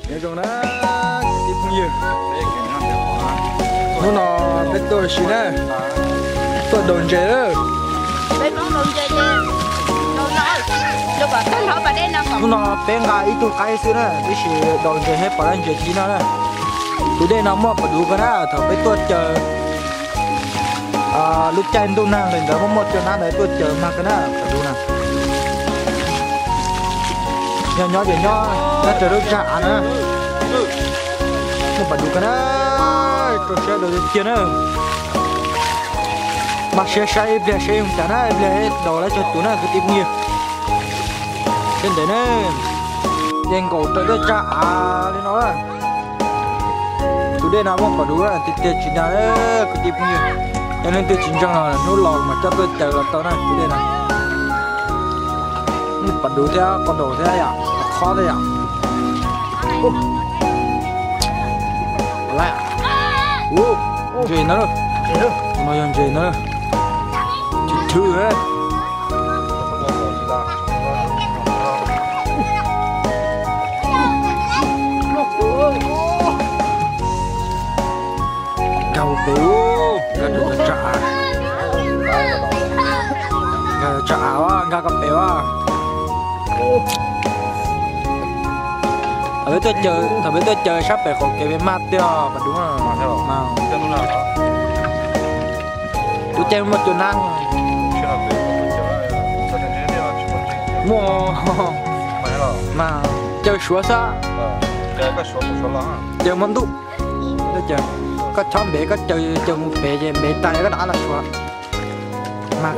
Nyob zoo na, kwv tij phooj ywg, hnub no peb tuaj ua si na, tuaj daus ntses lawm. Hnub no peb nqa ib tug qaib xwb na, tab sis daus ntses thiab pom lab ntses ci no na. Tus dej no muaj pas duv ko na, thaum peb tuaj caws lub caij ntuj nag li ntawd muaj muaj cua nab ntawd tuaj caws mag ko na, pas duv na. Nyob nyob ces nyob nyob raws lub tsag av na. Muaj pas duv ko na, rau siab daus tiag tiag na. Mas siab saib ib pliag saib zoo cas na, ib pliag daus lawv tsag tus na kwv tij phooj ywg. Sawv ntawm na, ces nkaum raws lub tsag av li no. Tus dej no muaj pas duv tiag tiag tsis dag kwv tij phooj ywg. Yog leej twg tsis ntseeg los hnub los mas coj tuaj caws los tau na tus dej no. Muaj pas duv thiab qos daum thiab yom, qos khob thiab yom. Ntses no, no yog ntses na, chwv chwv. Nkag pem, nkag tsam av, nkag tsam av, nkag ko pem as. Thaum peb tuaj caws, thaum peb tuaj caws sab pem qaum kev pem mag tiag pas duv. Lub caij muaj cua nab. Muaj mas caws suav xwb. Caws muaj ntuj. Koj chob npem koj caws caws mus pem ces npem tag koj rov qab los suav. Mas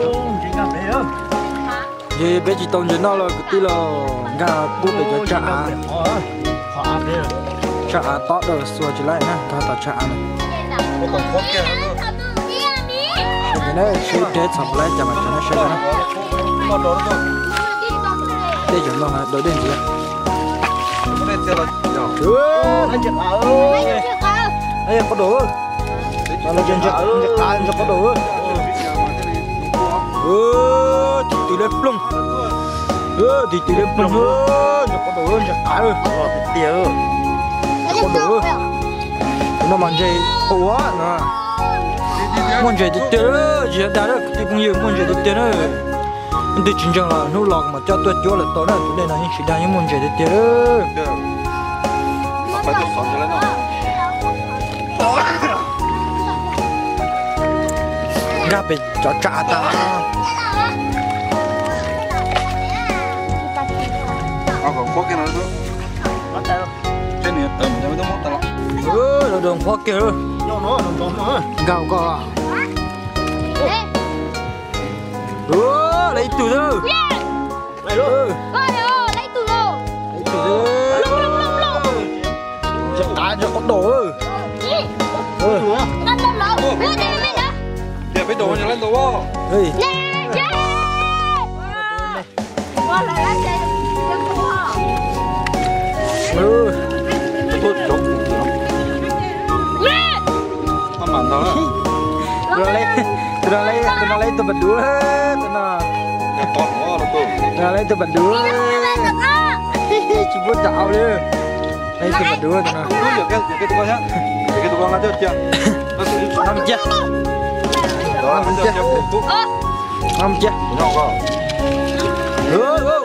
ces peb tsis tau ntses noj los kwv tij los nkag pub pem cov tsag av. Tsag av tob daws xuas tsis laib na, nkag tom tsag av na. Sawv daws na, seb peb txhom puas laib cas mas tso nej saib na. Tej zaum no daws dej ntxiv. Qos daum, ntses qav, ntses qos daum. Tig tig liab ploog, tig tig liab ploog, ntses qos daum, ntses qav. Qos daum, no mas ntses qos no. Muaj ntses tiag tiag, tsis yog dag kwv tij phooj ywg, muaj ntses tiag tiag na. Leej twg tsis ntseeg los hnub los mas coj tuaj cuab lawm tau na, tus dej no yeej tsis dag yeej muaj ntses tiag tiag. Nkag pem cov tsam av tas. Nkag koj. Lawv ib tug xwb. Ntses qav ntses qos daum. Tus no lawv ib tug pas duv, tus no, tus no lawv ib tug pas duv, tsis pub tau li. Lawv ib tug pas duv tus no. Nab cia, nab cia, nab cia.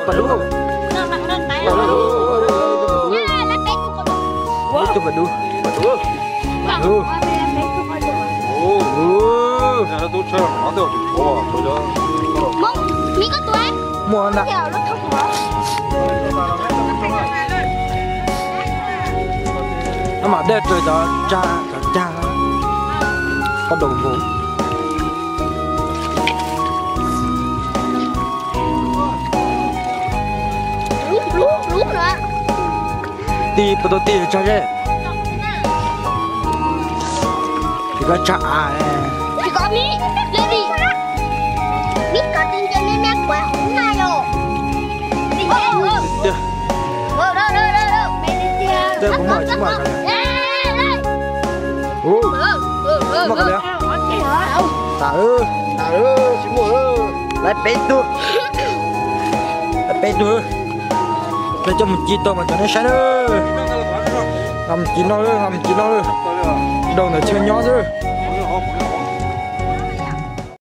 Pas duv, ib tug pas duv. Muaj na. Maj mam dej raws cov tsag, cov cag qos daum nkaus. Tig puas tau tig tsag zeb? Tig koj tsag av. Tiag. Kuv muaj tsis muaj. Muaj ko li. Tas, tas tsis muaj. Lawv peb tug, lawv peb tug. Peb coj mus ci tau mas tso nej saib na. Nqa mus ci noj, nqa mus ci noj. Dau ntawm chaw nyob xwb.